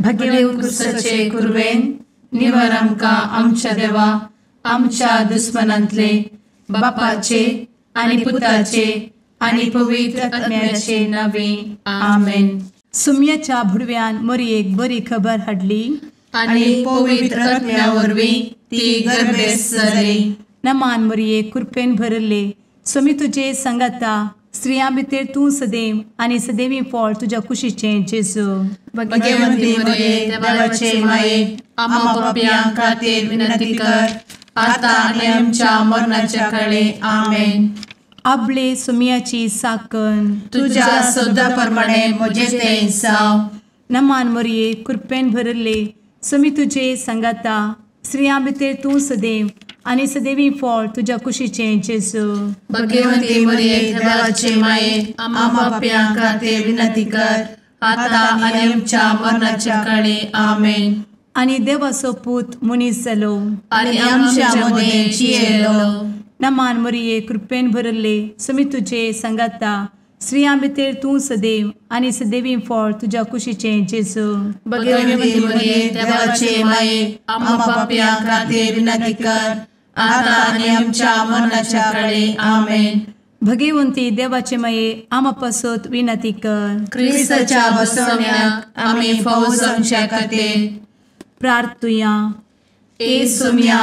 भगेवन कुर्साचे कुरवेन निवर आमकां आमच्या देवा आमच्या दुस्मनांतले बापाचे आनी पुताचे आनी पवित्र आत्म्याचे नावे आमेन. सुम्याच्या भुडव्यान मोरयेक बरी खबर हाडली आनी पवित्र आत्म्या वरवीं ती गर्भेस्त जाली. नमान मोरये, कृपेन भरले, स्वामी तुजे संगाता, स्त्रियां भितर तूं सदैव आनी सदैवी फळ तुज्या कुशीचें जेजू. भगवंती मोरये, देवाचे माये, आम्हा पापयां खातीर विनंती कर आता आनी आमच्या मरणाच्या काळे आमेन. आपले सुम्याची साकन तुज्या सदा प्रमाणे म्हजें तें जावं. नमान मोरये, कृपेन भरले, स्वामी तुजे संगाता, स्त्रियां भितर तूं सदैव आनी सदैवी फळ तुज्या कुशीचें जेजू. भगवंती मोरये, देवाचे माये, आम्हा पापयां खातीर विनंती कर आता आनी आमच्या मरणाच्या काळे आमेन. आनी देवाचो पूत मनीस जालो आनी आमच्या मदें जियेलो. नमान मोरये, कृपेन भरले, स्वामी तुजे संगाता, स्त्रियां भितर तूं सदैव आनी सदैवी फळ तुज्या कुशीचें जेजू. भगवंती मोरये, देवाचे माये, आम्हा पापयां खातीर विनंती कर आता आनी आमच्या मरणाच्या काळे आमेन. भगवंती देवाचे माये, आम्हा पासत विनंती कर. क्रिस्ताच्या बसवण्याक आमी फावो जावच्या खातीर प्रार्थुया. ए सुम्या,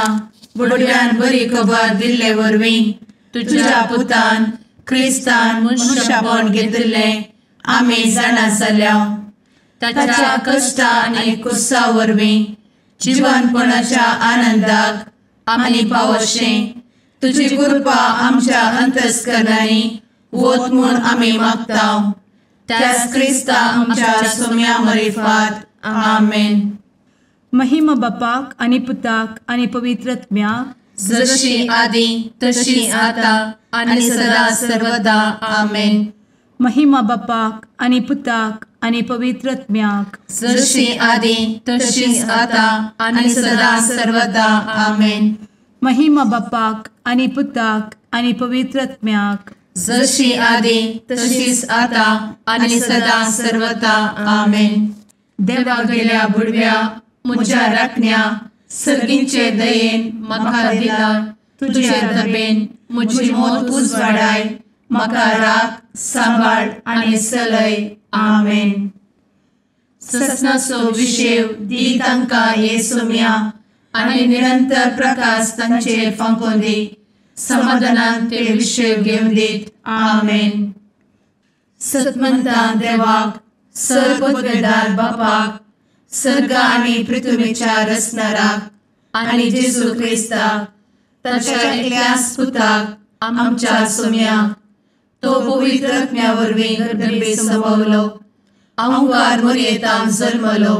बुडव्यान बरी खबर दिल्ले वरवीं तुज्या पुतान क्रिस्तान मनुष्यपण घेतिल्लें आमी जाणा जाल्या. ताच्या कश्टा आनी कुर्सा वरवीं जिवनपणाच्या आनंदाक आमी पावशें तुजी कृपा आमच्या अंतस्करणांनी वत म्हूण आमी मागता. त्याच क्रिस्ता आमच्या सुम्या मरिफात आमेन. महिमा बापाक आनी पुताक आनी पवित्र आत्म्याक, जशी आदी तशी आता आनी सदा सर्वदा आमेन. महिमा बापाक आनी पुताक आनी पवित्र आत्म्याक, जशी आदी तशी आता आनी सदा सर्वदा आमेन. महिमा बापाक आनी पुताक आनी पवित्र आत्म्याक, जशी आदी तशीच आता आनी सदा सर्वदा आमेन. देवा गेल्या बुडव्या म्हज्या राखण्या सर्गींचे दयेन म्हाका दिला तुजे दबेन म्हजी मोत उजवाडाय म्हाका राख सांबाळ आनी सलय आमेन. ससनाचो विशेव दी तांकां हे सुम्या आनी निरंतर प्रकाश तांचेर फांकोवन दी समाधानान ते विशेव घेवन दीत आमेन. सतमंता देवाक सर्वपदवेदार बापाक सर्ग आनी पृथ्वीच्या रचणाराक आनी जेजू क्रिस्ताक ताच्या एकल्याच पुताक आमच्या सुम्याक तो पवित्र आत्म्या वरवीं गर्भे संभवलो अहंकार मोरयेतान जल्मलो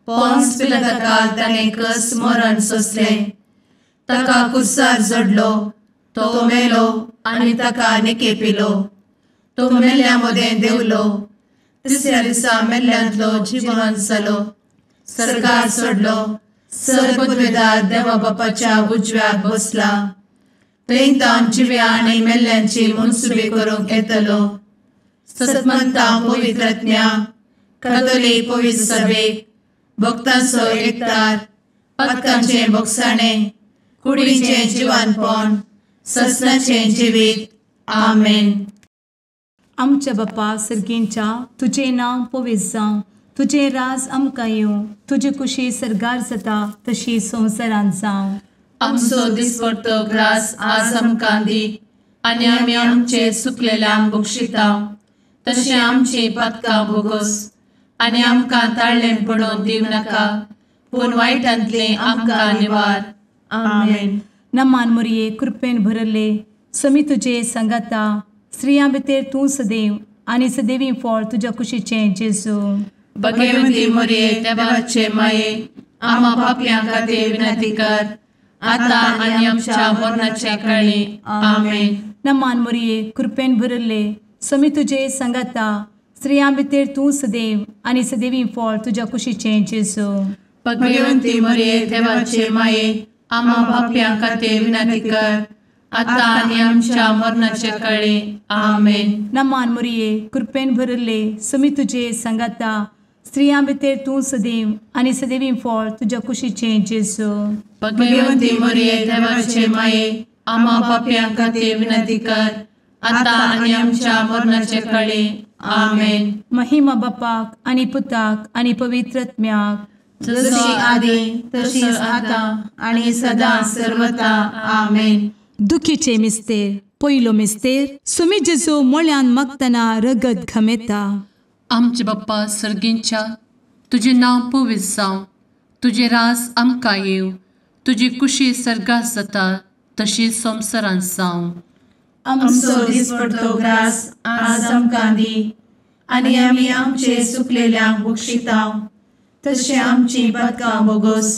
पोन्स पिलाताकाल ताणें कस मरण सोंसलें ताका कुर्सार जडलो तो मेलो आनी ताका निकेपिलो तो मेल्ल्या मदें देंवलो तिसऱ्या दिसा मेल्ल्यांतलो जिवन जालो सर्गार सोडलो सर्वपदवेदार देवा बापाच्या उजव्याक बसला थंय तावन जिव्या आनी मेल्ल्यांची मनसुबी करूंक येतलो. सतमंता पवित्र आत्म्या कातोलीक पवित्र सभेक भक्तांचो एकतार पातकांचें भोगसाणें कुडीचें जिवानपण ससनाचें जिवीत आमेन. आमच्या बापा सर्गींच्या, तुजें नांव पवित्र जावं, तुजें राज आमकां येवं, तुजी कुशी सर्गार जाता तशी संवसारांत जावं. आमचो दिसपडतो ग्रास आज आमकां दी आनी आमी आमचे सुकलेल्यांक बक्षिता तशें आमची पातकां भोगोस आनी आमकां ताळ्ळें पडोवन दिवं नाका पूण वायटांतलें आमकां निवार आमेन. नमान मोरये, कृपेन भरले, स्वामी तुजे संगाता, स्त्रियां भितर तूं सदैव आनी सदैवी फळ तुज्या कुशीचें जेजू. भगवंती मोरये, देवाचे माये, आम्हा पापयां खातीर विनंती कर आता आनी आमच्या मरणाच्या काळी आमेन. नमान मोरये, कृपेन भरले, स्वामी तुजे संगाता, स्त्रियां भितर तूं सदैव आनी सदैवी फळ तुज्या कुशीचें जेजू. भगवंती मोरये, देवाचे माये, आम्हा पापयां खातीर विनंती कर आता आनी आमच्या मरणाच्या काळी आमेन. नमान मोरये, कृपेन भरले, स्वामी तुजे संगाता, स्त्रियां भितर तूं सदैव आनी सदैवी फळ तुज्या कुशीचें जेजू। भगवंती मरिये देवाचे माये, आम्हा पाप्यां खातीर विनंती कर, आतां आनी आमच्या मरणाचे कळे। आमेन। महिमा बापाक आनी पुताक आनी पवित्र आत्म्याक, जशी आदी तशीच आतां आनी सदां सर्वता। आमेन। दुखीचे मिस्तेर। पयलो मिस्तेर, सुमी जेजू मोळ्यान मागतना रगत घमेता। आमचे बाप्पा सर्गींच्या, तुजें नांव पवित्र जावं, तुजें राज आमकां येवं, तुजी कुशी सर्गात जाता तशी संवसारांत जावं। आमचो दिसपडतो ग्रास आज आमकां दी, आनी आमी आमचे सुकलेल्यांक बक्षितांव, तशें आमची पातकां बोगोस,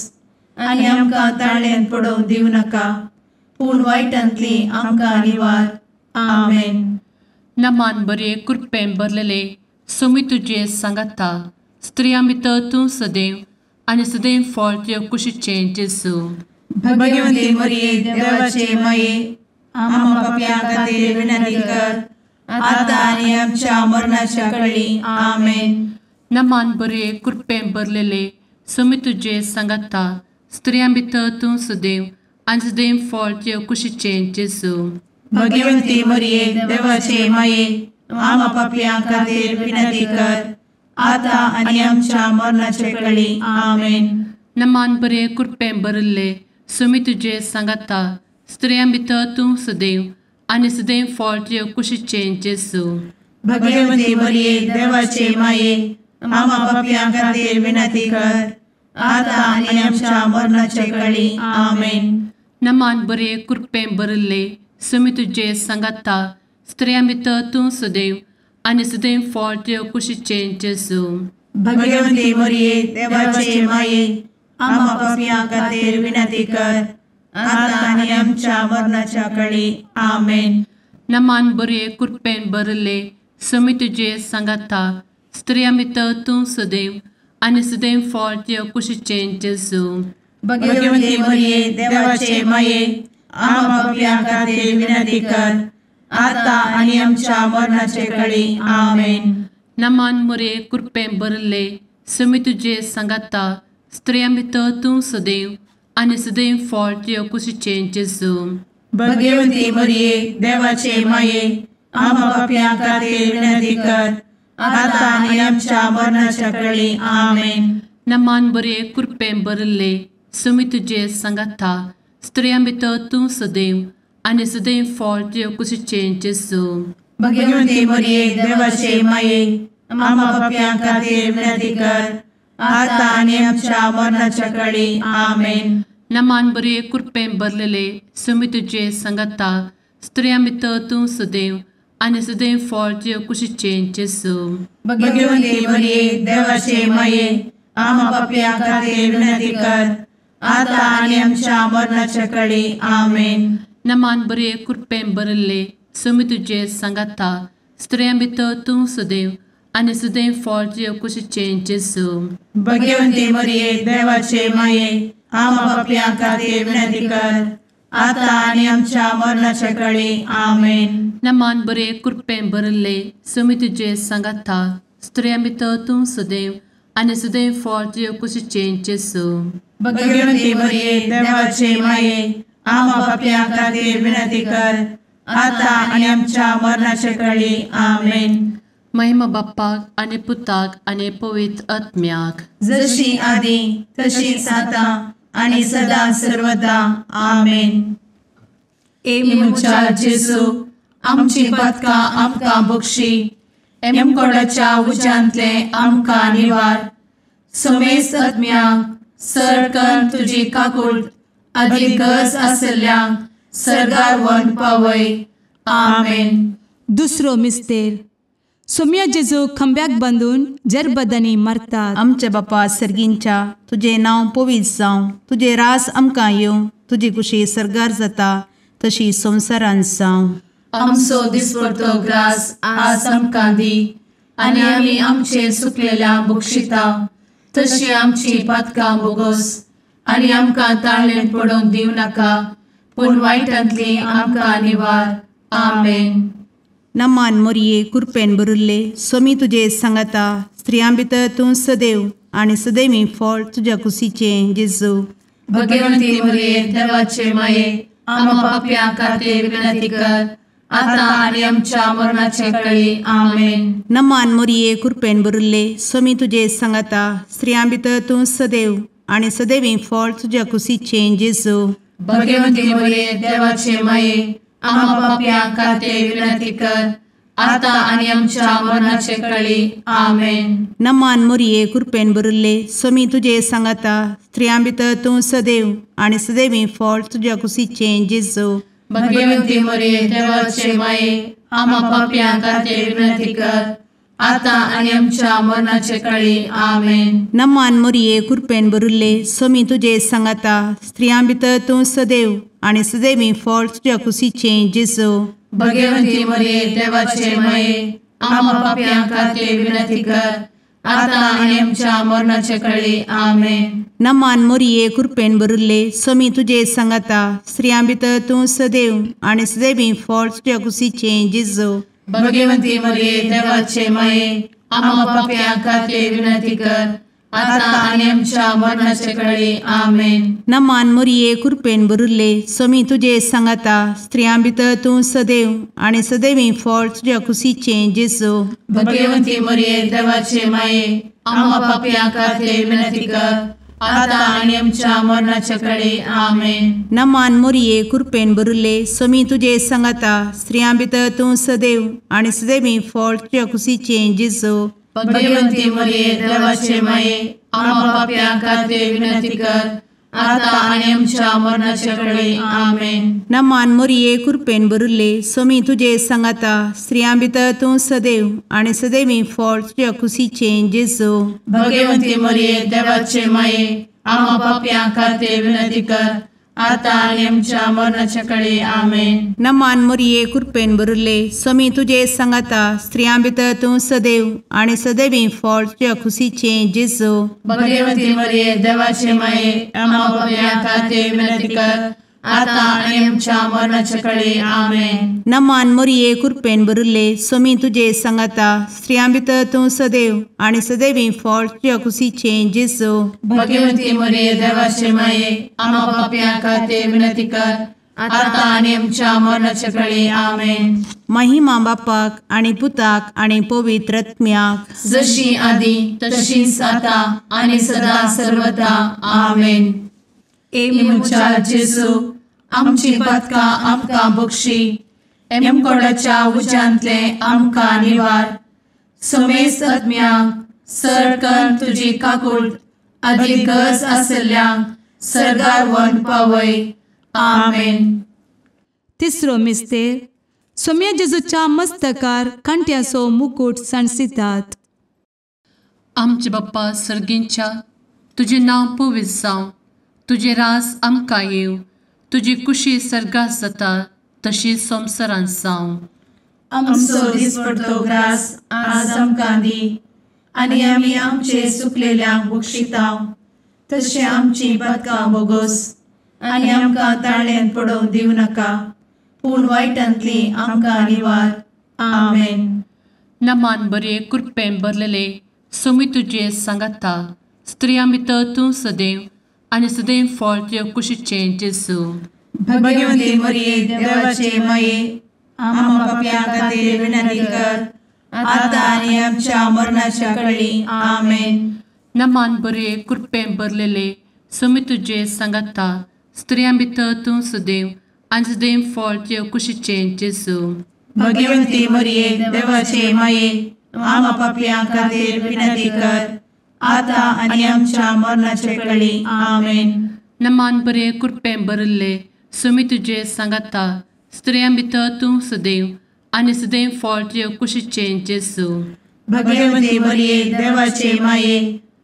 आनी आमकां ताळ्यांत पडोवंक दिवं नाका, पूण वायटांतली आमकां निवार। आमेन। नमान बरे कृपेन भरलेले, सोमी तुजे सांगाता, स्त्रियां भितर तूं सदैव आनी सदैव फळ तुज्या कुशीचें जेजू। भगवंती मरिये देवाचे माये, आम्हा पाप्यां खातीर विनंती कर, आतां आनी आमच्या मरणाच्या कळी। आमेन। नमान बरे कृपेन भरलेले, सोमी तुजे सांगाता, स्त्रियां भितर तूं सदैव आनी सदैव फळ तुज्या कुशीचें जेजू। भगवंती मरिये देवाचे माये, आम्हा पाप्यां खातीर विनंती कर, आतां आनी आमच्या मरणाचे कळी। आमेन। नमान बरे कृपेन भरिल्ले, सोमी तुजे सांगाता, स्त्रियां भितर तूं सदैव आनी सदैव फळ तुज्या कुशीचें जेजू। भगवंती मरिये देवाचे माये, आम्हा पाप्यां खातीर विनंती कर, आतां आनी आमच्या मरणाचे कळी। आमेन। नमान बरे कृपेन भरिल्ले, सोमी तुजे सांगाता, स्त्रियां भितर तूं सदैव आनी सदैव फळ तुज्या कुशीचें जेजू। भगवंती मरिये देवाचे माये, आम्हा पाप्यां खातीर विनंती कर, आतां आनी आमच्या मरणाच्या कळी। आमेन। नमान बरे कृपेन भरिल्ले, सोमी तुजे सांगाता, स्त्रियां भितर तूं सदैव आनी सदैव फळ तुज्या कुशीचें जेजू। भगवंती मरिये देवाचे माये, आम्हा पाप्यां खातीर विनंती कर, आतां आनी आमच्या मरणाचे कळी। आमेन। नमान मरिये कृपेन भरिल्ले, सोमी तुजे सांगाता, स्त्रियां भितर तूं सदैव आनी सदैव फळ तुज्या कुशीचें जेजू। भगवंती मरिये देवाचे माये, आम्हा पाप्यां खातीर विनंती कर, आतां आनी आमच्या मरणाच्या कळी। आमेन। नमान बरे कृपेन भरिल्ले, सोमी तुजे सांगाता, स्त्रियां भितर तूं सदैव आनी सदैव फळ तुज्या कुशीचें जेजू। भगवंती मरिये देवाचे माये, आम्हा पाप्यां खातीर विनंती कर, आतां आनी आमच्या मरणाच्या कळी। आमेन। नमान बरे कृपेन भरलेले, सोमी तुजे सांगाता, स्त्रियां भितर तूं सदैव आनी सदैव फळ तुज्या कुशीचें जेजू। भगवंती मरिये देवाचे माये, आम्हा पाप्यां खातीर विनंती कर, आतां आनी आमच्या मरणाच्या कळी। आमेन। नमान बरे कृपेन भरिल्ले, सोमी तुजे सांगाता, स्त्रियां भितर तूं सदैव आनी सदैव फळ तुज्या कुशीचें जेजू। भगवंती मरिये देवाचे माये, आम्हा पाप्यां खातीर विनंती कर, आतां आनी आमच्या मरणाच्या कळी। आमेन। नमान बरे कृपेन भरिल्ले, सोमी तुजे सांगाता, स्त्रियां भितर तूं सदैव आनी सदैव फळ तुज्या कुशीचें जेजू। भगवंती मरिये देवाचे माये, आम्हा पाप्यां खातीर विनंती कर, आतां आनी आमच्या मरणाचे कळी। आमेन। महिमा बाप्पाक आनी पुताक आनी पवित्र आत्म्याक, जशी आदी तशीच आतां आनी सदां सर्वदा। आमेन। ए म्हज्या जेजू, आमची पातकां आमकां बक्षी, एमकोडाच्या उज्यांतले आमकां निवार, समेस्त आत्म्यांक सरकन तुजी काकूट आदी गरज आशिल्ल्यांक सर्गार व्हरून पावय। आमेन। दुसरो मिस्तेर, सोम्या जेजू खांब्याक बांदून जरबदांनी मारतात। आमच्या बापा सर्गींच्या, तुजें नांव पवित्र जावं, तुजें राज आमकां येवं, तुजी कुशी सर्गार जाता तशी संवसारांत जावं। आमचो दिसपडतो ग्रास आज आमकां दी, आनी आमी आमचे सुकलेल्यांक बक्षिता, तशी आमची पातकां बोगोस, आनी आमकां ताळ्ळेंत पडोवंक दिवं नाका, पूण वायटांतली आमकां निवार। आमेन। नमान मोरये कृपेन भरिल्ले, स्वामी तुजे सांगाता, स्त्रियां भितर तूं सदैव आनी सदैवी फळ तुज्या कुशीचें जेजू। भगवंती मरिये देवाचे माये आम्हा पाप्यां खातीर विनंती कर आता आनी आमच्या मरणाचे कळी। आमेन। नमान मोरये कृपेन भरिल्ले स्वामी तुजे सांगाता स्त्रियां भितर तूं सदैव आनी सदैवी फळ तुज्या कुशीचें जेजू। भगवंती मरिये देवाचे माये आम्हा पाप्यां खातीर विनंती कर आता आनी आमच्या मरणाचे कळी। आमेन। नमान मोरये कृपेन भरिल्ले स्वामी तुजे सांगाता स्त्रियां भितर तूं सदैव आनी सदैवी फळ तुज्या कुशीचें जेजू। भगवंती मरिये देवाचे माये आम्हा पाप्यां खातीर विनंती कर आता आनी आमच्या मरणाचे कळी। आमेन। नमान मोरये कृपेन भरिल्ले स्वामी तुजे सांगाता स्त्रियां भितर तूं सदैव आनी सदैवी फळ तुज्या कुशीचें जेजू। भगवंती मरिये देवाचे माये आम्हा पाप्यां खातीर विनंती कर आता आनी आमच्या मरणाचे कळी। आमेन। नमान मोरये कृपेन भरिल्ले स्वामी तुजे सांगाता स्त्रियां भितर तूं सदैव आनी सदैवी फळ तुज्या कुशीचें जेजू। भगवंती मरिये देवाचे माये आम्हा पाप्यां खातीर विनंती कर आता आनी आमच्या मरणाचे कळी। आमेन। नमान मोरये कृपेन भरिल्ले स्वामी तुजे सांगाता स्त्रियां भितर तूं सदैव आनी सदैवी फळ तुज्या कुशीचें जेजू। भगवंती मरिये देवाचे माये आम्हा पाप्यां खातीर विनंती कर आता आनी आमच्या मरणाचे कळी। आमेन। नमान मोरये कृपेन भरिल्ले स्वामी तुजे सांगाता स्त्रियां भितर तूं सदैव आनी सदैवी फळ तुज्या कुशीचें जेजू। भगवंती मरिये देवाचे माये आम्हा पाप्यां खातीर विनंती कर आता आनी आमच्या मरणाचे कळी। आमेन। नमान मोरये कृपेन भरिल्ले स्वामी तुजे सांगाता स्त्रियां भितर तूं सदैव आनी सदैवी फळ तुज्या कुशीचें जेजू। भगवंती मरिये देवाचे माये आम्हा पाप्यां खातीर विनंती कर आता आनी आमच्या मरणाचे कळी। आमेन। नमान मोरये कृपेन भरिल्ले स्वामी तुजे सांगाता स्त्रियां भितर तूं सदैव आनी सदैवी फळ तुज्या कुशीचें जेजू। भगवंती मरिये देवाचे माये आम्हा पाप्यां खातीर विनंती कर आता आनी आमच्या मरणाचे कळी। आमेन। नमान मोरये कृपेन भरिल्ले स्वामी तुजे सांगाता स्त्रियां भितर तूं सदैव आनी सदैवी फळ तुज्या कुशीचें जेजू। भगवंती मरिये देवाचे माये आम्हा पाप्यां खातीर विनंती कर आता आनी आमच्या मरणाचे कळी। आमेन। महिमा बापाक आनी पुताक आनी पवित्र आत्म्याक जशी आदी तशीच आता आनी सदा सर्वदा। आमेन। ए म्हज्या जेजू आमची पातकां आमकां बक्षी एमकोडाच्या उज्यांतले आमकां निवार समेस्त आत्म्यांक सरकन तुजी काकूट आदी गरज आशिल्ल्यांक सर्गार व्हरून पावय। आमेन। तिसरो मिस्तेर सोम्या जेजूच्या मस्तकार कांट्याचो मुकूट सांडसितात। आमचे बाप्पा सर्गींच्या तुजें नांव पवित्र जावं, तुजें राज आमकां येवं, तुजी कुशी सर्गात जाता तशी संवसारांत जावं। आमचो दिसपडतो ग्रास आज आमकां दी आनी आमी आमचे सुकलेल्यांक बक्षिता तशें आमची पातकां बोगोस आनी आमकां ताळ्यांत पडोवंक दिवं नाका पूण वायटांतली आमकां निवार। आमेन। नमान बरे कृपेन भरलेले स्वामी तुजे सांगाता स्त्रियां भितर तूं सदैव आनी सदैव फळ तुज्या कुशीचें जेजू। भगवंती मरिये देवाचे माये आम्हा पाप्यां खातीर विनंती कर आता आनी आमच्या मरणाच्या कळी। आमेन। नमान बरे कृपेन भरलेले स्वामी तुजे सांगाता स्त्रियां भितर तूं सदैव आनी सदैव फळ तुज्या कुशीचें जेजू। भगवंती मरिये देवाचे माये आम्हा पाप्यां खातीर विनंती कर आता आनी आमच्या मरणाचे कळी। आमेन। नमान बरे कृपेन भरिल्ले स्वामी तुजे सांगाता स्त्रियां भितर तूं सदैव आनी सदैव फळ तुज्या कुशीचें जेजू। भगवंती मरिये देवाचे माये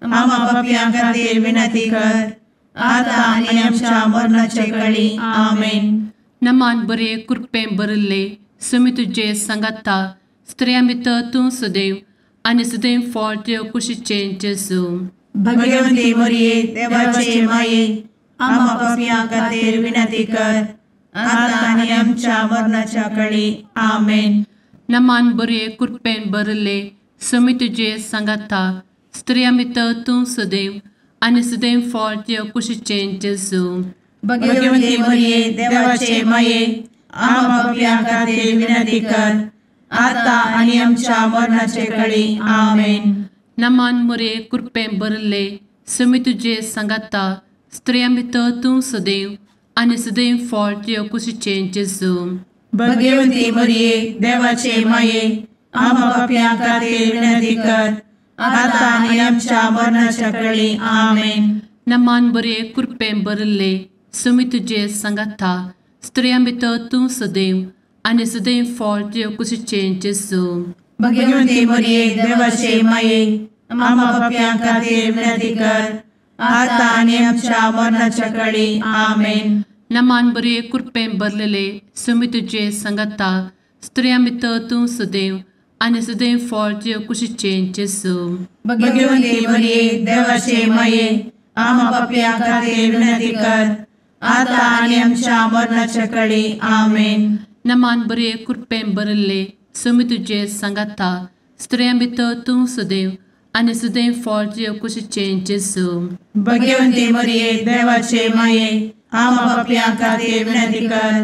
आम्हा पाप्यां खातीर विनंती कर आता आनी आमच्या मरणाचे कळी। आमेन। नमान बरे कृपेन भरिल्ले स्वामी तुजे सांगाता स्त्रियां भितर तूं सदैव आनी सदैव फळ तुज्या कुशीचें जेजू। भगवंती मरिये देवाचे माये आम्हा पाप्यां खातीर विनंती कर आता आनी आमच्या मरणाच्या कळी। आमेन। नमान बरे कृपेन भरिल्ले समी तुजे सांगाता स्त्रियां भितर तूं सदैव आनी सदैव फळ तुज्या कुशीचें जेजू. भगवती मरिये देवाचे माये आम्हा पाप्यां खातीर विनंती कर आता आनी आमच्या मरणाचे कळी. आमेन. नमान मोरये कृपेन भरिल्ले समी तुजे सांगाता स्त्रियां भितर तूं सदैव आनी सदैव फळ तुज्या कुशीचें जेजू. भगवती मरिये देवाचे माये आम्हा पाप्यां खातीर विनंती कर आता आनी आमच्या मरणाच्या कळी. आमेन. नमान बरे कृपेन भरिल्ले समी तुजे सांगाता स्त्रियां भितर तूं सदैव आनी सदैव फळ तुज्या कुशीचें जेजू. भगवती मरिये देवाचे माये आम्हा पाप्यां खातीर विनंती कर आता आनी आमच्या मरणाच्या कळी. आमेन. नमान बरे कृपेन भरलेले समी तुजे सांगाता स्त्रियां भितर तूं सदैव आनी सदैव फळ तुज्या कुशीचें जेजू. भगवती मरिये देवाचे माये आम्हा पाप्यां खातीर विनंती कर आता आनी आमच्या मरणाच्या कळी. आमेन. नमान बरे कृपेन भरिल्ले समी तुजे सांगाता स्त्रियां भितर तूं सदैव आनी सदैव फळ तुज्या कुशीचें जेजू. भगवती मरिये देवाचे माये आम्हा पाप्यां खातीर विनंती कर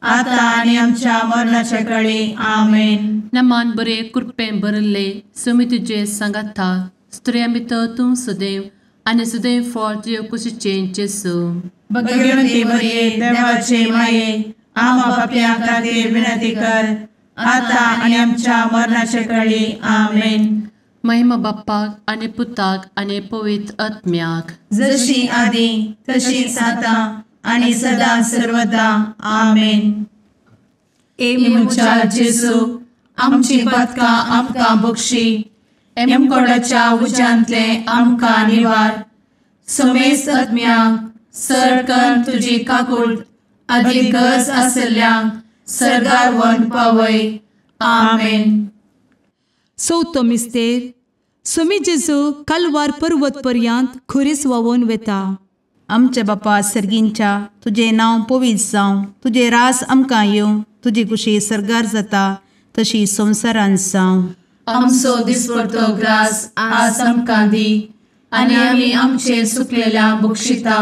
आता आनी आमच्या मरणाच्या कळी. आमेन. नमान बरे कृपेन भरिल्ले समी तुजे सांगाता स्त्रियां भितर तूं सदैव आनी सदैव फळ तुज्या कुशीचें जेजू. भगवती मरिये देवाचे माये आम्हा पाप्यां खातीर विनंती कर आता आनी आमच्या मरणाच्या कळी. आमेन. महिमा बाप्पाक आनी पुताक आनी पवित्र आत्म्याक, जशी आदी तशीच आता आनी सदा सर्वदा. आमेन. ए म्हज्या जेजू आमची पातकां आमकां बक्षी, एमकोडाच्या उज्यांतले आमकां निवार, समेस्त आत्म्यांक सरकन तुजी काकूट आदी गरज आशिल्ल्यांक सर्गार व्हरून पावय. आमेन. चवथो मिस्तेर समी जेजू कालवार पर्वत पर्यंत खुरीस व्हांवून वेता. आमच्या बापा सर्गींच्या तुजें नांव पवित्र जावं, तुजें राज आमकां येवं, तुजी कुशी सर्गार जाता तशी संवसारांत जावं. आमचो दिसपडतो ग्रास आज आमकां दी आनी आमी आमचे सुकलेल्या बक्षिता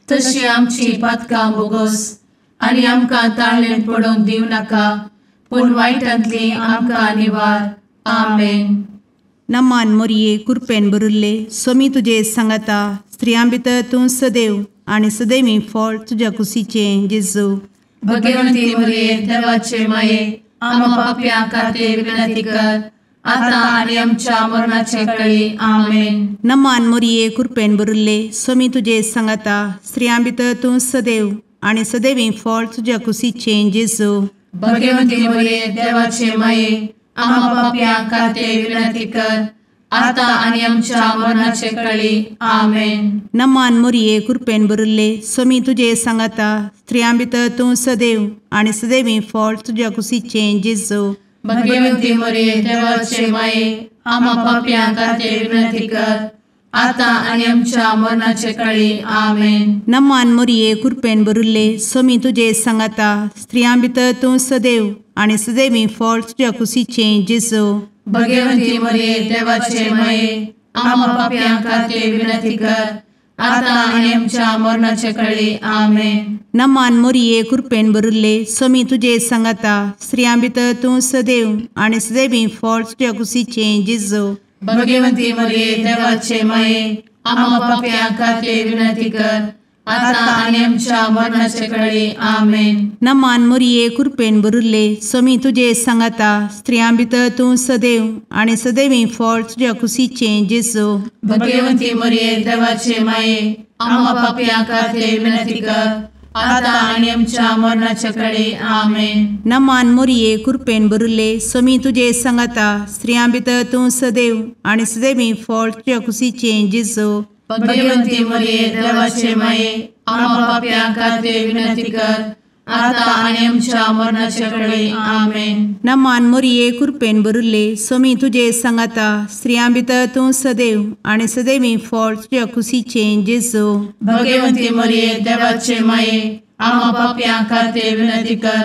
तशी आमची पातकां बोगोस आनी आमकां ताळेन पडोवंक दिवं नाका पूण वायटांतली आमकां निवार. आमेन. नमान मोरये कृपेन भरिल्ले सोमी तुजे सांगाता स्त्रियां भितर तूं सदैव आनी सदैवी फळ तुज्या कुशीचें जेजू. भगवंती मोरये देवाचे माये आम्हा पाप्यां खातीर विनंती कर आता आनी आमच्या मरणाचे कळी. आमेन. नमान मोरये कृपेन भरिल्ले सोमी तुजे सांगाता स्त्रियां भितर तूं सदैव आनी सदैवी फळ तुज्या कुशीचें जेजू. भगवंती मोरये देवाचे माये आम्हा पाप्यां खातीर विनंती कर आता आनी आमच्या मरणाचे कळी. आमेन. नमान मोरये कृपेन भरिल्ले सोमी तुजे सांगाता स्त्रियां भितर तूं सदैव आनी सदैवी फळ तुज्या कुशीचें जेजू. भगवंती मोरये देवाचे माये आम्हा पाप्यां खातीर विनंती कर आता आनी आमच्या मरणाचे कळी. आमेन. नमान मोरये कृपेन भरिल्ले सोमी तुजे सांगाता स्त्रियां भितर तूं सदैव आनी सदैवी फळ तुज्या कुशीचें जेजू. भगवंती मोरये देवाचे माये आम्हा पाप्यां खातीर विनंती कर आता आनी आमच्या मरणाचे कळी. आमेन. नमान मोरये कृपेन भरिल्ले सोमी तुजे सांगाता स्त्रियां भितर तूं सदैव आनी सदैवी फळ तुज्या कुशीचें जेजू. भगवंती मोरये देवाचे माये आम्हा पाप्यां खातीर विनंती कर आता आनी आमच्या मरणाचे कळी. आमेन. नमान मोरये कृपेन भरिल्ले सोमी तुजे सांगाता स्त्रियां भितर तूं सदैव आनी सदैवी फळ तुज्या कुशीचें जेजू. भगवंती मोरये देवाचे माये आम्हा पाप्यां खातीर विनंती कर आता आनी आमच्या मरणाचे कळी. आमेन. नमान मोरये कृपेन भरिल्ले सोमी तुजे सांगाता स्त्रियां भितर तूं सदैव आनी सदैवी फळ तुज्या कुशीचें जेजू. भगवंती मोरये देवाचे माये आम्हा पाप्यां खातीर विनंती कर आता आनी आमच्या मरणाचे कळी. आमेन. नमान मोरये कृपेन भरिल्ले सोमी तुजे सांगाता स्त्रियां भितर तूं सदैव आनी सदैवी फळ तुज्या कुशीचें जेजू. भगवंती मोरये देवाचे माये आम्हा पाप्यां खातीर विनंती कर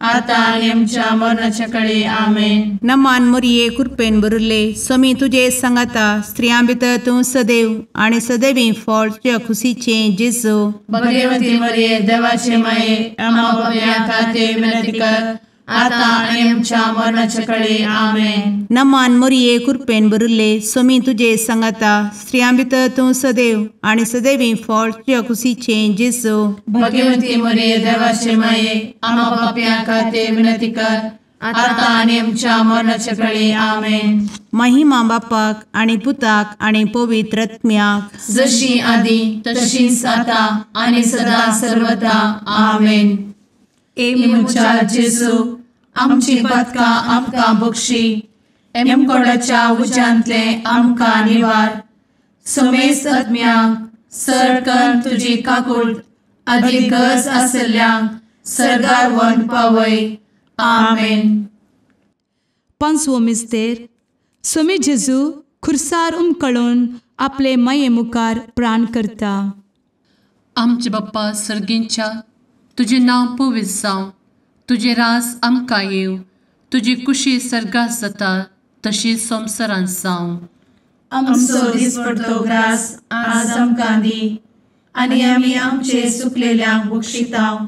आतां आनी आमच्या मरणाच्या कळे. आमेन. नमान मोरये कृपेन भरिल्ले, स्वामी तुजे सांगाता, स्त्रियां भितर तूं सदैव आनी सदैवी फळ तुज्या खुशीचें जेजू. भगवती मरिये देवाचे माये, आम्हा पाप्यां खातीर विनंती कर, आतां आनी आमच्या मरणाच्या कळे. आमेन. नमान मोरये कृपेन भरिल्ले, स्वामी तुजे सांगाता, स्त्रियां भितर तूं सदैव आनी सदैवी फळ तुज्या खुशीचें जेजू. भगवती मरिये देवाचे माये, आम्हा पाप्यां खातीर विनंती कर, आतां आनी आमच्या मरणाच्या कळे. आमेन. महिमा बापाक आनी पुताक आनी पवित्र आत्म्याक, जशी आदी तशीच आतां आनी सदा सर्वदा. आमेन. ए म्हज्या जेजू, आमची पातकां आमकां बक्षी, एमकोडाच्या उज्यांतले आमकां निवार, समेस्त आत्म्यांक सरकन तुजी काकूट आदी गरज आसल्ल्यांक सर्गार व्हरून पावय. आमेन. पांचवो मिस्तेर. स्वामी जेजू खुर्सार उमकळून आपले माये मुखार प्राण करता. आमचे बाप्पा सर्गींच्या, तुजें नांव पवित्र जावं, तुजें राज आमकां येवं, तुजी कुशी सर्गात जाता तशी संवसारांत जावं. आमचो दिसपडतो ग्रास आज आमकां दी, आनी आमी आमचे सुकलेल्यांक बक्षितांव,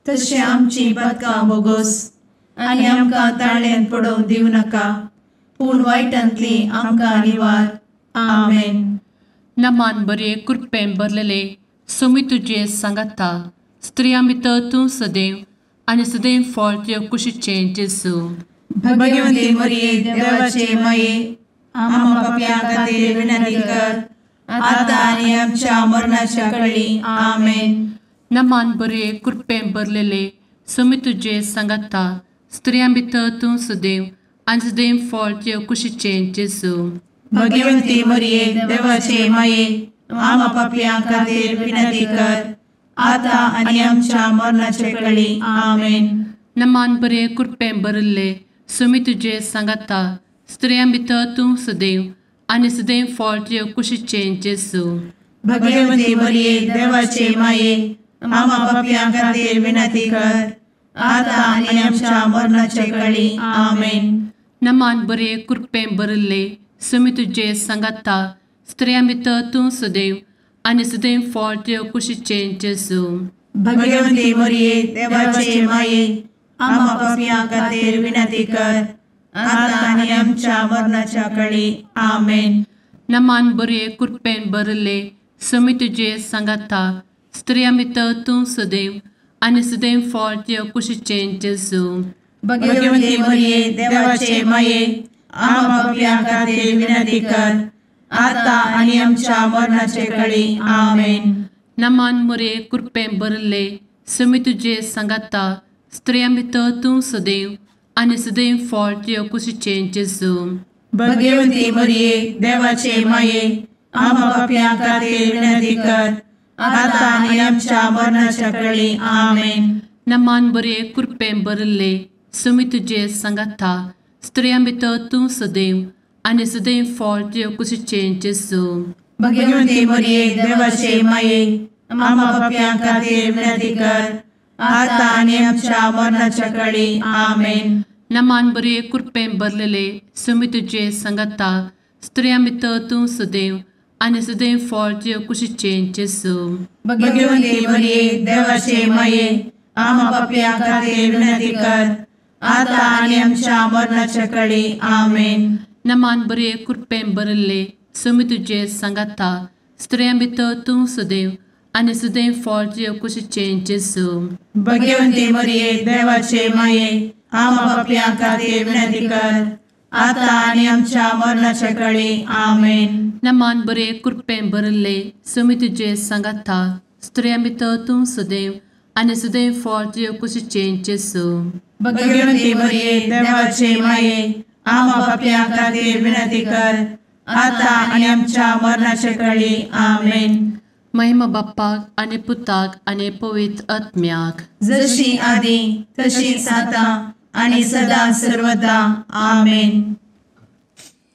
तशें आमची पातकां बोगोस, आनी आमकां ताळ्यांत पडोवंक दिवं नाका, पूण वायटांतली आमकां निवार. आमेन. नमान बरे कृपेन भरलेले, स्वामी तुजे सांगाता, स्त्रियां भितर तूं सदैव आनी सदैव फळ तुज्या कुशीचें जेजू. भगवती मरिये देवाचे माये, आम्हा पाप्यां खातीर विनंती कर, आतां आनी आमच्या मरणाच्या कळी. आमेन. नमान बरे कृपेन भरलेले, स्वामी तुजे सांगाता, स्त्रियां भितर तूं सदैव आनी सदैव फळ तुज्या कुशीचें जेजू. भगवती मरिये देवाचे माये, आम्हा पाप्यां खातीर विनंती कर, आतां आनी आमच्या मरणाच्या कळी. आमेन. नमान बरे कृपेन भरिल्ले, स्वामी तुजे सांगाता, स्त्रियां भितर तूं सदैव आनी सदैव फळ तुज्या कुशीचें जेजू. भगवती मरिये देवाचे माये, आम्हा पाप्यां खातीर विनंती कर, आतां आनी आमच्या मरणाच्या कळी. आमेन. नमान बरे कृपेन भरिल्ले, स्वामी तुजे सांगाता, स्त्रियां भितर तूं सदैव आनी सदैव फळ तुज्या कुशीचें जेजू. भगवती मरिये देवाचे माये, आम्हा पाप्यां खातीर विनंती कर, आतां आनी आमच्या मरणाच्या कळी. आमेन. नमान बरे कृपेन भरिल्ले, स्वामी तुजे सांगाता, स्त्रियां भितर तूं सदैव आनी सदैव फळ तुज्या कुशीचें जेजू. भगवती मरिये देवाचे माये, आम्हा पाप्यां खातीर विनंती कर, आतां आनी आमच्या मरणाचे कळी. आमेन. नमान मरिये कृपेन भरिल्ले, स्वामी तुजे सांगाता, स्त्रियां भितर तूं सदैव आनी सदैव फळ तुज्या कुशीचें जेजू. भगवती मरिये देवाचे माये, आम्हा पाप्यां खातीर विनंती कर, आतां आनी आमच्या मरणाच्या कळी. आमेन. नमान बरे कृपेन भरिल्ले, स्वामी तुजे सांगाता, स्त्रियां भितर तूं सदैव आनी सदैव फळ तुज्या कुशीचें जेजू. भगवती मरिये देवाचे माये, आम्हा पाप्यां खातीर विनंती कर, आतां आनी आमच्या मरणाच्या कळी. आमेन. नमान बरे कृपेन भरलेले, स्वामी तुजे सांगाता, स्त्रियां भितर तूं सदैव आनी सदैव फळ तुज्या कुशीचें जेजू. भगवती मरिये देवाचे माये, आम्हा पाप्यां खातीर विनंती कर, आतां आनी आमच्या मरणाच्या कळी. आमेन. नमान बरे कृपेन भरिल्ले, स्वामी तुजे सांगाता, स्त्रियां भितर तूं सदैव आनी सदैव फळ तुज्या कुशीचें जेजू. भगवती मरिये देवाचे माये, आम्हा पाप्यां खातीर विनंती कर, आतां आनी आमच्या मरणाच्या कळी. आमेन. नमान बरे कृपेन भरिल्ले, स्वामी तुजे सांगाता, स्त्रियां भितर तूं सदैव आनी सदैव फळ तुज्या कुशीचें जेजू. भगवती मरिये देवाचे माये, आम्हा पाप्यां खातीर विनंती कर, आतां आनी आमच्या मरणाच्या कळी. आमेन. महिमा बाप्पाक आनी पुताक आनी पवित्र आत्म्याक, जशी आदी तशीच आतां आनी सदा सर्वदा. आमेन.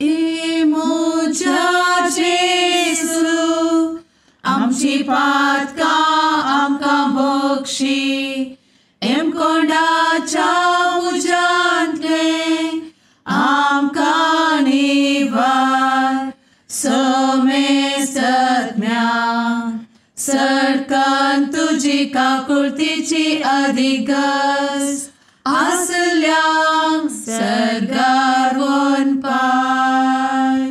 ए म्हज्या जेजू, आमची पातकां आमकां बक्षी, एमकोंडाच्या कारण तुजी काकुळतीची अधिक गरज आसल्यांक सर्गार वनपाय.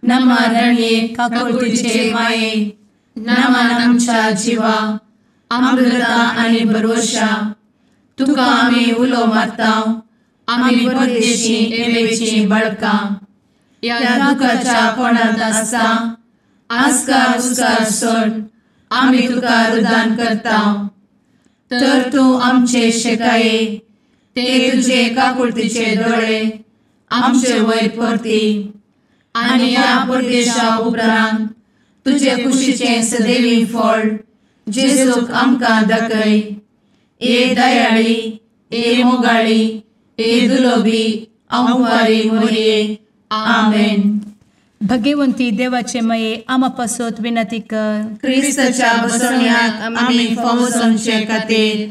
नमा रणये काकुळतीचे माये, नमन आमच्या जिवा, अमृता आनी भरवशा, तुका आमी उलो मारता, आमी परदेशी एवेची बळकां, ह्या दुखाच्या कोणांत आसता आस्कार उस्कार सोड आमी तुका रुदान करता. तर तूं आमचे शेकाये ते तुजे काकुळतीचे दोळे आमचे वयर परती आनी ह्या परदेशा उपरांत तुजे कुशीचें सदैवी फळ जेजूक आमकां दाखय. ए दयाळी, ए मोगाळी, ए दुलोबी अंवारी मोरये. आमेन. भगवंती देवाचे मये आमा पासत विनंती कर. क्रिस्ताच्या बसवण्याक आमी फावो जावचे खातीर.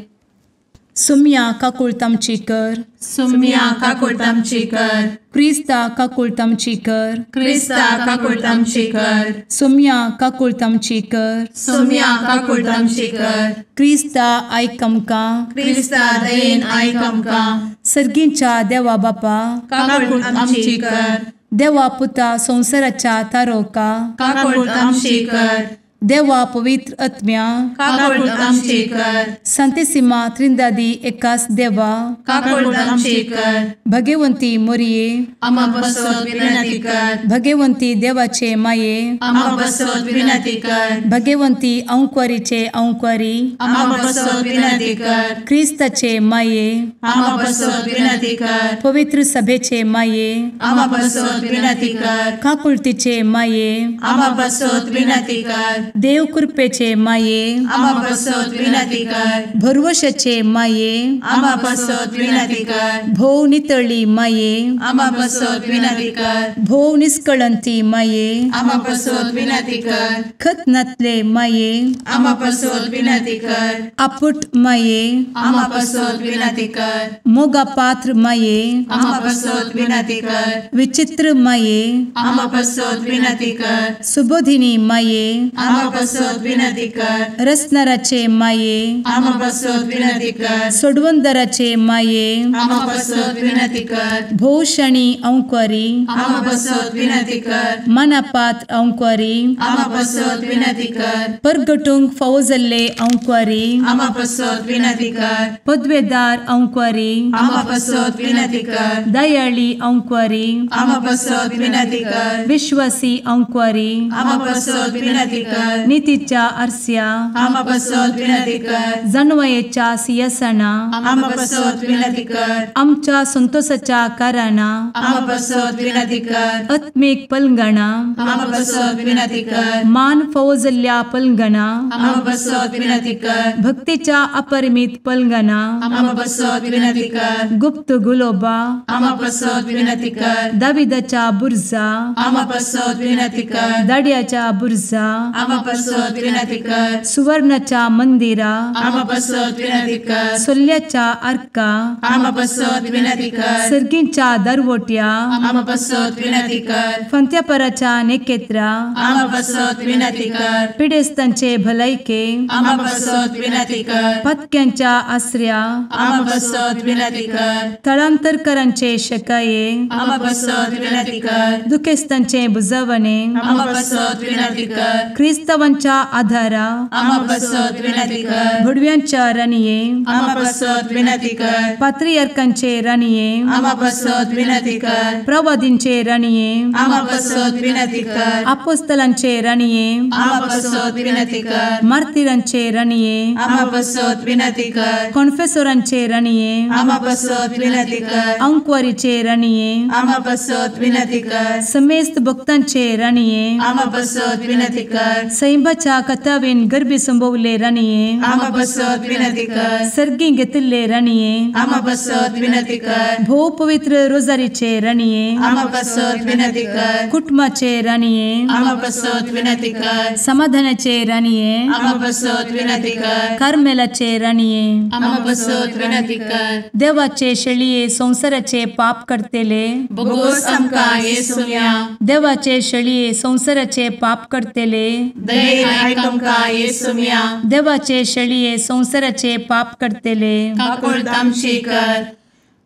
सुम्या काकुळतामची कर. सुम्या काकुळतामची कर. क्रिस्ता काकुळतामची कर. क्रिस्ता काकुळतामची कर. सुम्या काकुळतामची कर. सुम्या काकुळतामची कर. क्रिस्ता आयक आमकां. क्रिस्ता दयेन आयक आमकां. सर्गींच्या देवा बापा काकुळतामची कर. देवा पुता संवसाराच्या तारोका काकुळतामची कर. देवा पवित्र आत्म्या काकुळतामची कर. संतेसिमा त्रिंदादी एकास देवा काकुळतामची कर. भगवंती मोरये आमा पासत विनंती कर. भगवंती देवाचे माये आमा पासत विनंती कर. भगवंती अंकुरीचे अंकुरी आमा पासत विनंती कर. क्रिस्ताचे माये आमा पासत विनंती कर. पवित्र सभेचे माये आमा पासत विनंती कर. काकुळतीचे माये आमा पासत विनंती कर. देव कृपेचे माये आमा पासत विनंती कर. भरवशाचे माये आमा पासत विनंती कर. भोव नितळी माये आमा पासत विनंती कर. भोव निष्कळंती माये आमा पासत विनंती कर. खतनातले माये आमा पासत विनंती कर. आपुट माये आमा पासत विनंती कर. मोगा पात्र माये आमा पासत विनंती कर. विचित्र माये आमा पासत विनंती कर. सुबोधिनी माये आमा पासत विनंती कर. रसनाराचे माये आमा पासत विनंती कर. सोडवंदराचे माये आमा पासत विनंती कर. भोवशणी अंकुरी आमा पासत विनंती कर. मनापात्र अंकुरी आमा पासत विनंती कर. परगटूंक फावो जाल्ले अंकुरी आमा पासत विनंती कर. पदवेदार अंकुरी आमा पासत विनंती कर. दयाळी अंकुरी आमा पासत विनंती कर. विश्वासी अंकुरी आमा पासत विनंती कर. नितीच्या आरस्या आमा पासत विनंती कर. जानवयेच्या सिंहासना आमा पासत विनंती कर. आमच्या संतोषाच्या कारणा आमा पासत विनंती कर. आत्मीक पलंगणा आमा पासत विनंती कर. मान फावो जाल्ल्या पलंगणा आमा पासत विनंती कर. भक्तीच्या अपरिमित पलंगणा आमा पासत विनंती कर. गुप्त गुलोबा आमा पासत विनंती कर. दाविदाच्या बुर्जा आमा पासत विनंती कर. दाड्याच्या बुर्जा आमा पासत विनंती कर. सुवर्णाच्या मंदिरा आमा पासत विनंती कर. सोल्ल्याच्या आर्का आमा पासत विनंती कर. सर्गींच्या दरवट्या आमा पासत विनंती कर. फंत्यापराच्या नेकेत्रा आमा पासत विनंती कर. पिडेस्तांचे भलायके आमा पासत विनंती कर. पत्क्यांच्या आसऱ्या आमा पासत विनंती कर. थळांतरकरांचे शकाये आमा पासत विनंती कर. दुखेस्तांचे बुजवणे आमा पासत विनंती कर. क्रिस्तावांच्या आधारा आमा पासत विनंती कर. भुडव्यांच्या राणये आमा पासत विनंती कर. पात्रियार्कांचे राणये आमा पासत विनंती कर. प्रवादींचे राणये आमा पासत विनंती कर. अपोस्तलांचे राणये आमा पासत विनंती कर. मार्तिरांचे राणये आमा पासत विनंती कर. कॉन्फेसोरांचे राणये आमा पासत विनंती कर. अंकुवारीचे राणये आमा पासत विनंती कर. समेस्त भक्तांचे राणये आमा पासत विनंती कर. सैंबाच्या कथावेन गर्भी संभवले राणये आमा पासत विनंती कर. सर्गी घेतिल्ले राणये आमा पासत विनंती कर. भोव पवित्र रोजारीचे राणये आमा पासत विनंती कर. कुटुंबाचे राणये आमा पासत विनंती कर. समाधानाचे राणये आमा पासत विनंती कर. कार्मेलाचे राणये आमा पासत विनंती कर. देवाचे शेळये संवसाराचे पाप करतेले बोगोस आमकां येसुया. देवाचे शेळये संवसाराचे पाप करतेले दयेन आयक आमकां येसुम्या। देवाचे शेळये संवसाराचे पाप करतले काकुळट आमची कर।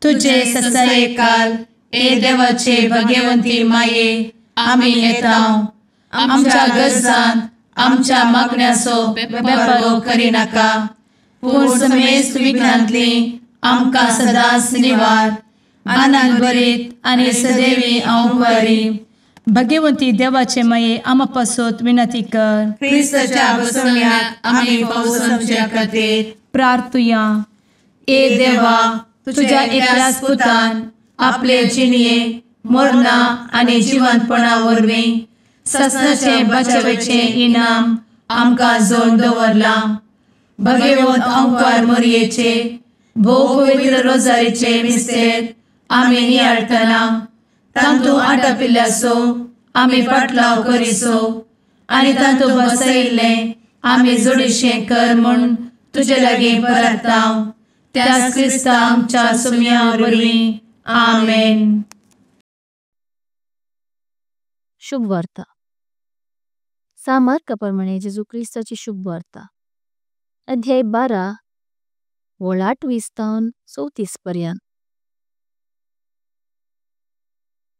तुजे ससायेकाल ए देवाचे भगवंती माये आमी येता आमच्या गरजांत आमच्या मागण्याचो बेपर्वो करिनाका पूण समेस्त विघ्नांतली आमकां सदांच निवार। आनंद भरीत आनी सदैवी हांव भगवंती देवाचे माये आमा पासत विनंती कर। क्रिस्ताच्या बसवण्याक आमी फावो समच्या खातीर प्रार्थुया। ए देवा तुझ्या एकल्याच पुतान आपले जिणये मरणा आनी जिवंतपणा वरवीं ससनाचे बचावेचे इनाम आमकां जोड दवरलां। भगवंत ओंकार मोरयेचे भोव पवित्र रोजारीचे मिस्तेर आमी नियाळटना तांतू आटापिल्ल्याचो आमी पाटलाव करिसो आनी तांतू बसयिल्लें आमी जोडीशें कर म्हूण तुजे लागीं परता त्याच क्रिस्ता आमच्या सुम्या वरवीं आमेन। शुभ वार्ता। सा मार्का प्रमाणे जेजू क्रिस्ताची शुभ वार्ता। अध्याय 12 वळ 28 तावन 34 पर्यंत।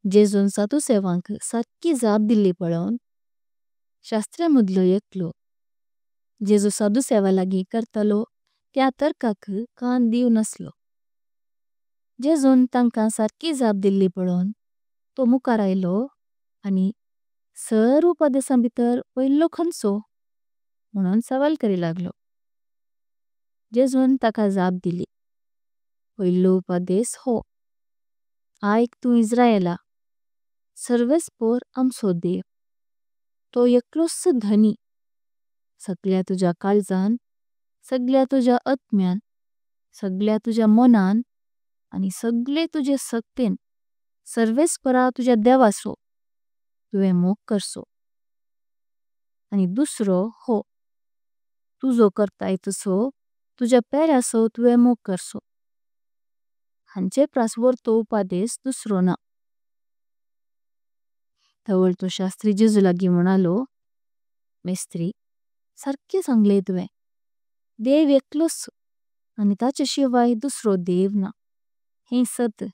जेजून साधुसेवांक सारकी जाप दिल्ली पळोवन शास्त्र्यां मदलो एकलो जेजू साधुसेवा लागी करतलो त्या तर्काक कान दिव नसलो। जेजून तांकां सारकी जाप दिल्ली पळोवन तो मुखार आयलो आनी सर्व उपदेशां भितर पयलो खंचो म्हणून सवाल करी लागलो। जेजून ताका जाप दिली, पयलो उपदेश हो, आयक तू इस्रायला, सर्वेस्पोर आमचो देव, तो एकलोच धनी, सगळ्या तुज्या काळजान, सगळ्या तुज्या आत्म्यान, सगळ्या तुज्या मनान आनी सगळे तुजे शक्तीन सर्वेस्पोरा तुज्या देवाचो तुवें मोग करचो। आनी दुसरो हो, तुजो करताय तसो तुज्या पेराचो तुवें मोग करचो। हांचे प्रास वर्तो उपदेश दुसरो ना। तवळ तो शास्त्री जेजू लागी म्हणालो, मेस्त्री सारखे सांगले तुवें, देव एकलोच आनी ताचे शिवाय दुसरो देव ना, हें सत।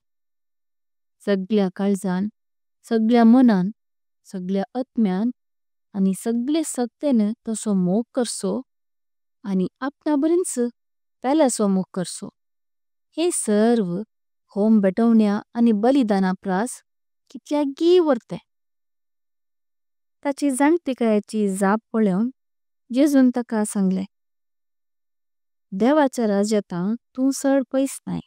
सगळ्या काळजान, सगळ्या मनान, सगळ्या आत्म्यान आनी सगळे शक्तीन तसो मोग करचो आनी आपणा बरेंच पेलाचो मोग करचो, हें सर्व होम भेटवण्या आनी बलिदाना प्रास कितल्यागी वर्ते। ताची जाणतिकायेची जाप पळोवन जेजून ताका सांगले, देवाच्या राज्यातां तूं सड पैस नाय।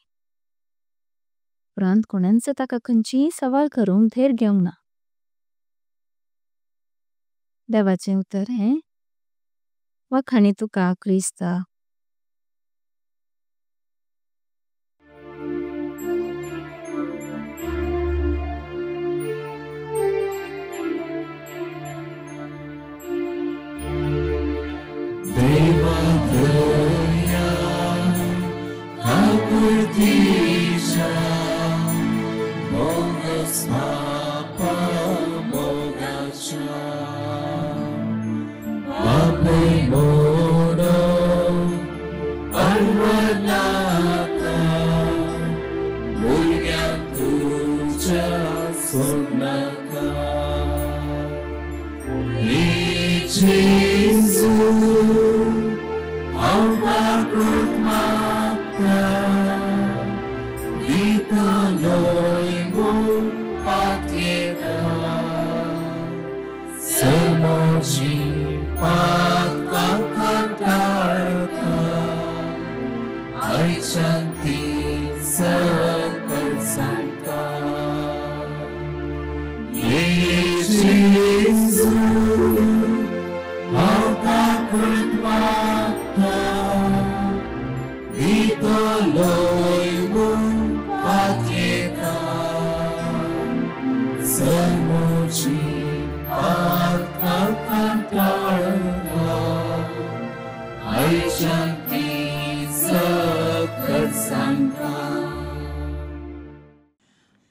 उपरांत कोणांच ताका खंचीय सवाल करूंक धैर्य घेवंक ना। देवाचें उतर हें वाखाणी तुका क्रिस्ता।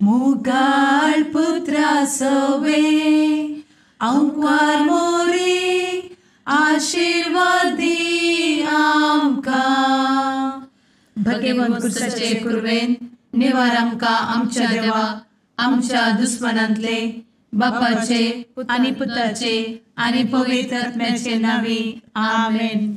मुगाळ पुत्रा सवे अंकार मोरे आशीर्वाद दी आमकां. भगेवंत कुर्साचे कुरवेन निवार आमकां आमच्या देवा आमच्या दुस्मनांतले बापाचे आनी पुताचे आनी पवित्र आत्म्याचे नांवी. आमेन.